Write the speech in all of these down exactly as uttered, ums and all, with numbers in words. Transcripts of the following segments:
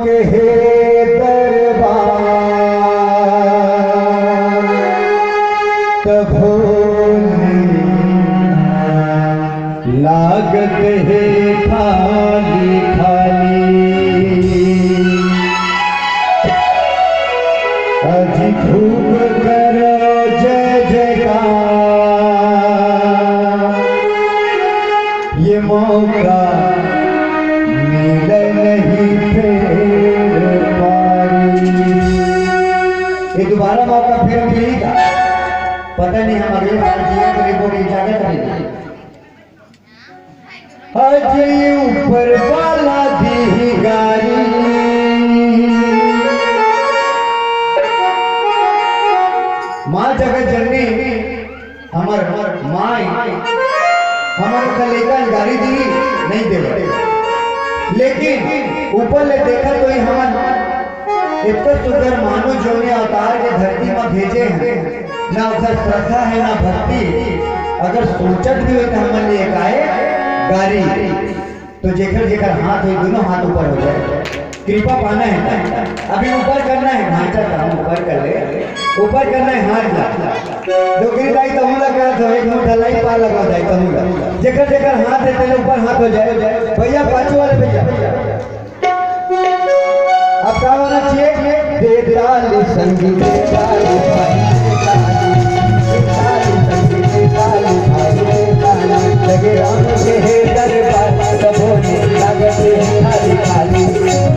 के हे दरबार, तभो ले लागत हे खाली खाली। अजी खूब करो जय जयकार, ये मौका मिले नहीं फिर पारी। ये दोबारा मौका फिर मिलेगा, पता नहीं हम अगले साल जिया करेंगे कि जाने करेंगे। अजय ऊपर वाला दी गारी। माँ जगत जननी, हमर माई, हमर कलेकन गारी दी नहीं देवे, लेकिन ऊपर ले देखा तो ही हमन इतना सुंदर मानव जोने अवतार के धरती में भेजे हैं, ना ओकर श्रद्धा है ना भक्ति। अगर सोचत भी हो तो हमन लिए काहे गारी। तो जेकर जेकर हाथ हो, दोनों हाथ ऊपर हो जाए, कृपा पाना है ना। अभी ऊपर करना है, ढांचा काम ऊपर कर ले, ऊपर करना है हाथ ला। डोकरी दाई तहूँ ला कहत हो, एक मुठा लाई पार लगा दाई तहूँ ला। जेकर जेकर हाथ है तेरे ऊपर हाथ हो जाए। भैया पाछू वाले भैया, अब का होना चाहिए? बेताल संगीत, बेताल भाई, बेताल, बेताल संगीत, बेताल भाई, बेताल। लगे राम के है दरबार, तभो ले लागत है खाली खाली।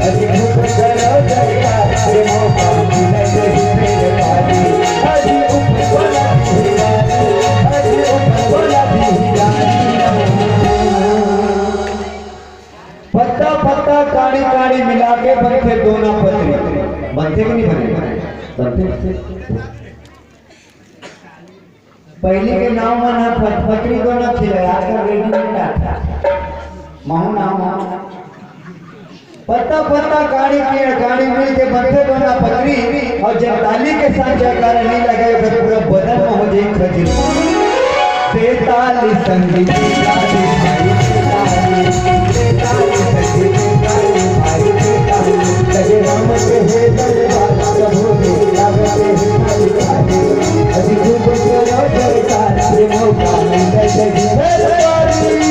अजी खूब करो जयकार, ये मौका मिले नहीं फिर पारी। अजी ऊपर वाला दी गारी, अजी ऊपर वाला दी गारी। पत्ता पत्ता काड़ी काड़ी मिला के बनथे दोना पतरी। बनथे कि नहीं बने? बनथे। पहली के नाव मन ह पत-, पतरी दोना खिले, आजकल रेडीमेड आथे। महू नाव ह। पत्ता पत्ता काड़ी पेड़ काड़ी मिल के बनथे दोना पतरी, और जब ताली के साथ जयकारा नहीं लगे, ओकर पूरा बदन में हो जाए खजूर। बेताल संगीत, बेताल भाई, बेताल, बेताल संगीत, बेताल भाई, बेताल। लगे राम के है दरबार, तभो ले लागत है खाली खाली। अजी खूब करो जयकार, ये मौका मिले नहीं फिर पारी।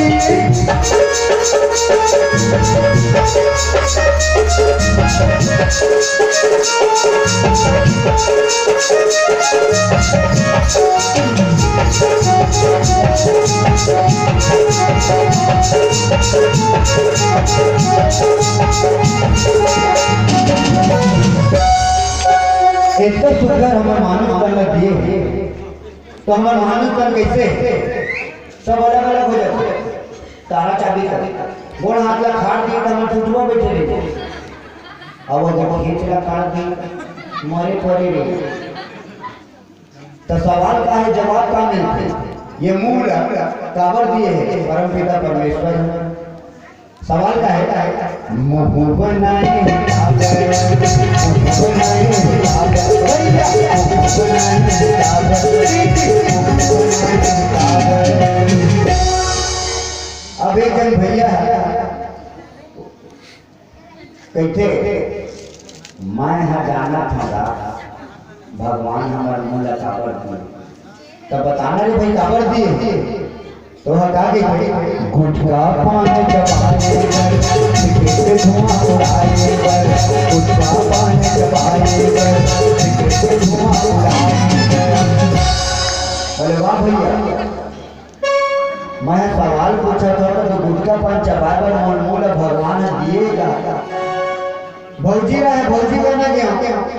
इतना सुंदर हमर मानव तन ला दिए हे, तो हमर मानव तन कैसे हे? सब अलग-अलग हो जाथे। तारा चाबी कर। गोड़ हाथ ला काट दिए, त हमर सुतवा बैठे रहे। अब वो जब खींच ला काट दी, मरे पड़े रहे। तो सवाल का है, जवाब का मिलथे? ये मुंह ला काबर दिए हे? परमपिता परमेश्वर हे। सवाल का है? मुंह बनाए काबर, मुंह बनाए काबर, भैया, मुंह बनाए काबर, मुंह बनाए काबर। अब एक जन भैया हे, कहिथे, "मैं ह जानत हंव गा, भगवान हमर मुंह ला काबर दिए।" तब बताना रे भाई, काबर दिए? तो ह का कहिथे, "गुटखा पान चबाए बर, सिगरेट धुआं उड़ाए बर, गुटखा पान चबाए बर, सिगरेट धुआं उड़ाए बर।" अरे वाह भैया, मैं सवाल पूछत हंव, तो गुटखा पान चबाए बर मोर मुंह ला भगवान ह दिए का? भौजी रहे, भौजी बना गया।